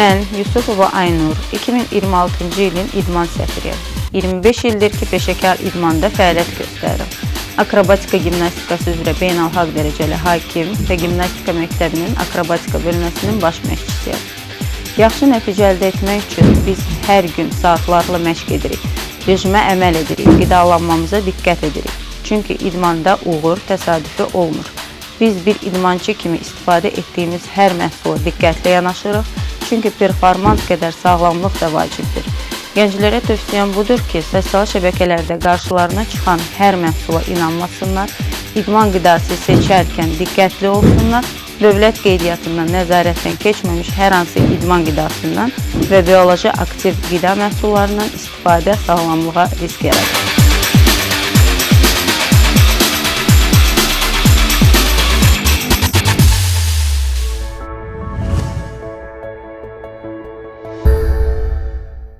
Mən Yusufova Aynur, 2026-cı ilin idman səfiriyəm. 25 ildir ki, peşəkar idmanda fəaliyyət göstərirəm. Akrobatika gimnastikası üzrə beynəlxalq dərəcəli hakim və gimnastika məktəbinin akrobatika bölməsinin baş məşqçisiyəm. Yaxşı nəticə əldə etmək üçün biz hər gün saatlarla məşq edirik, rejimə əməl edirik, qidalanmamıza diqqət edirik. Çünki idmanda uğur təsadüfi olmur. Biz bir idmançı kimi istifadə etdiyimiz hər məhsula diqqətlə yanaşırıq. Çünki performans qədər sağlamlıq da vacibdir. Gənclərə tövsiyəm budur ki, sosial şəbəkələrdə qarşılarına çıxan hər məhsula inanmasınlar, idman qidası seçərkən diqqətli olsunlar, dövlət qeydiyyatından nəzarətdən keçməmiş hər hansı idman qidasından və bioloji aktiv qida məhsullarından istifadə sağlamlığa risk yaradır.